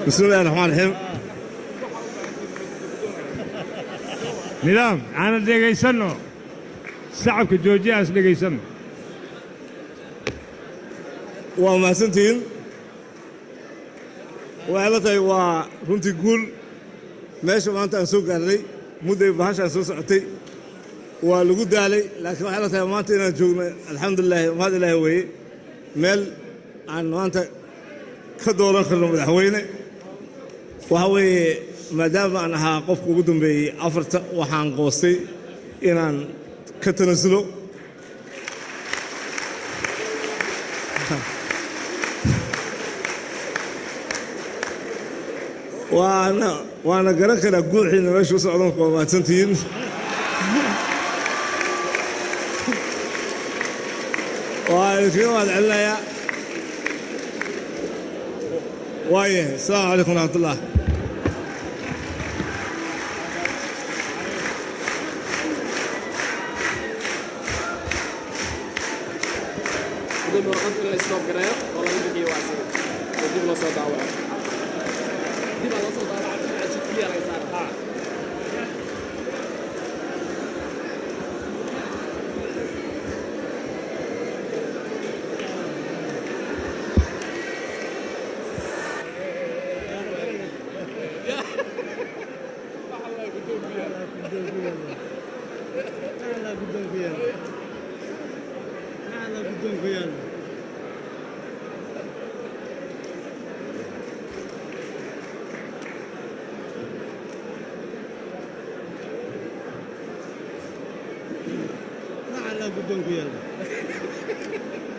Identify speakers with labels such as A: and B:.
A: بسم الله الرحمن الرحيم.
B: Nidaam aanan dhegaysanno, shacabka joojiya, aan is dhegaysanno.
A: Waa mahadsantihiin. Waxay la tahay waa runtii guul meesha maanta aan soo gaarnay. Mudday bahashaan soo socotay, waa lagu daalay, laakiin waxay la tahay maanta inaan joogno, alxamdulilaahi, mahad ilaahi weeye, meel aan maanta ka dooran karno madaxweyne. Waxa weeye, maadaama aan ahaa qofka ugu dambeeyey afarta, waxaan qoostay inaan ka tanasulo. Waana garan karaa guuxiina meesha u socdan. Waa mahadsantihiin. Waa idinkaga mahad celinayaa. Waayahay, asalaamu calaykum waraxmatullah.
C: Gudoomiye, warqad in la stop gareeyo oo laga bixiyo waa asiga oo dib loo soo daawaco, dib aa loo soo daawaca, dhinaca jidkiya laga saara haa.
D: Guddoonku yaalla.